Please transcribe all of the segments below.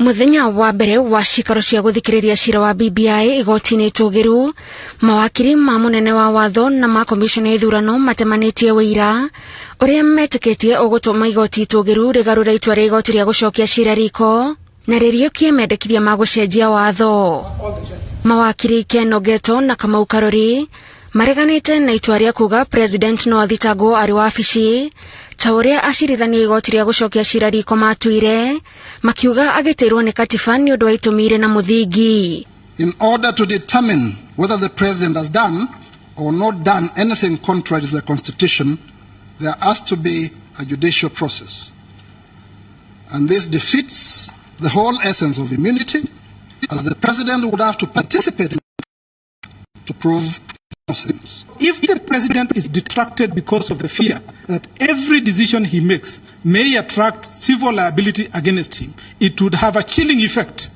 Muthenya wa mbere wa cikaro cia guthikiriria cira wa BBI igoti-inĩ itũgĩru, mawakiri ma munene wa watho na ma komishoni ya ithurano matemanĩtie wĩira ũrĩa metĩkĩtie ũgũtũma igoti itũgĩru rĩgarũre itua rĩa igoti rĩa gũcokia cira riko na rĩriũkie mendekithia ma gũcenjia watho. Mawakiri Ken Ogeto na Kamau Karori mareganĩte na itua rĩa kuga president no athitangwo arĩ wabici ta ũrĩa acirithania igoti rĩa gũcokia cira riko matuire, makiuga agĩtĩrwo nĩ katiba nĩ ũndũ wa itũmi irĩ na mũthingi. In order to determine whether the president has done or not done anything contrary to the constitution, there has to be a judicial process. And this defeats the whole essence of immunity, as the president would have to participate to prove innocence. If the president is detracted because of the fear that every decision he makes may attract civil liability against him, it would have a chilling effect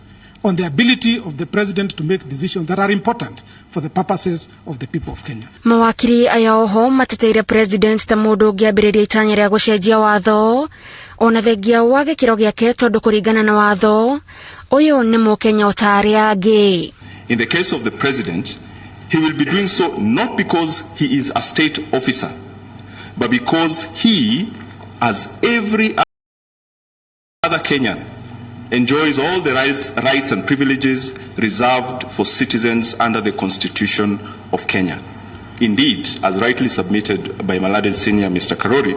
on the ability of the president to make decisions that are important for the purposes of the people of Kenya. Mawakiri aya oho mateteire president ta mũndũ ũngĩambĩrĩria itanya rĩa gũcenjia watho ona thengia wa gĩkĩro gĩake, tondũ kũringana na watho ũyũ nĩ mũkenya o ta arĩa angĩ. In the case of the president, he will be doing so not because he is a state officer, but because he, as every other Kenyan, enjoys all the rights and privileges reserved for citizens under the Constitution of Kenya. Indeed, as rightly submitted by my learned senior, Mr. Karori,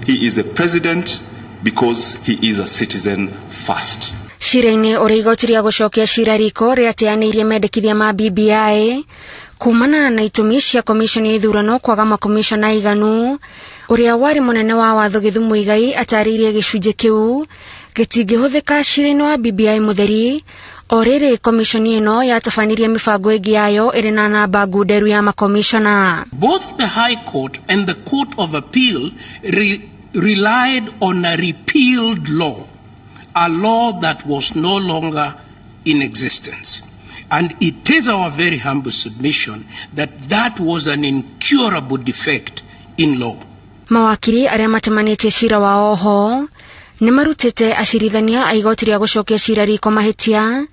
he is the president because he is a citizen first. Cira-inĩ ũrĩa igoti rĩa gũcokia cira riko rĩateanĩirie mendekithia ma BBI kumana na itũmi cia komishoni ya ithurano kwaga makomishona aiganu, ũrĩa warĩ mũnene wa watho Githu Muigai atarĩirie gĩcunjĩ kĩu gĩtingĩhũthĩka cira-inĩ wa BBI mũtheri o rĩrĩ komishoni ĩno yatabanirie mĩbango ĩngĩ yayo ĩrĩ na namba ngunderu ya makomishona. Both the High Court and the Court of Appeal relied on a repealed law, a law that was no longer in existence. And it is our very humble submission that that was an incurable defect in law. Mawakiri arĩa matemanĩtie cira wa oho nĩ marutĩte acirithania a igoti rĩa gũcokia cira riko mahĩtia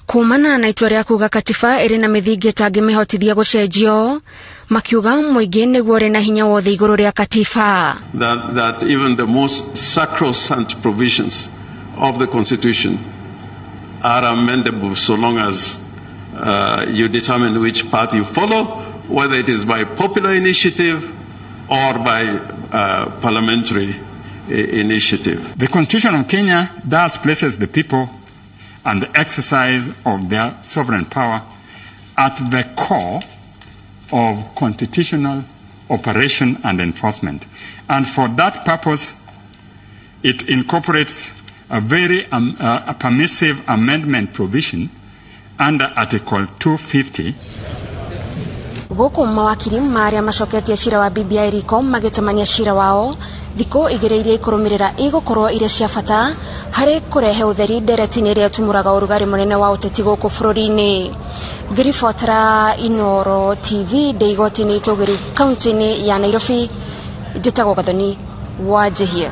kumana na itua rĩa kuga katiba ĩrĩ na mĩthingi ĩtangĩmĩhotithia gũcenjio, makiuga mũingĩ nĩguo ũrĩ na hinya wothe igũrũ rĩa katiba. That even the most sacrosanct provisions of the Constitution are amendable so long as you determine which path you follow, whether it is by popular initiative or by parliamentary initiative. The Constitution of Kenya thus places the people and the exercise of their sovereign power at the core of constitutional operation and enforcement. And for that purpose, it incorporates a very a permissive amendment provision under Article 250. Gũkũ mawakiri marĩa macoketie cira wa BBI riko magĩtemania cira wao thikũ igĩrĩ iria ikũrũmĩrĩra igũkorwo irĩ cia bata harĩ kũrehe ũtheri ndereti-inĩ ĩrĩa ĩtumũraga ũrugarĩ mũnene wa ũteti gũkũ bũrũri-inĩ. Ngĩribotera Inoro TV ndĩ igoti-inĩ itũgĩru kaunti-inĩ ya Nairobi, njĩtagwo Gathoni wa Njihia.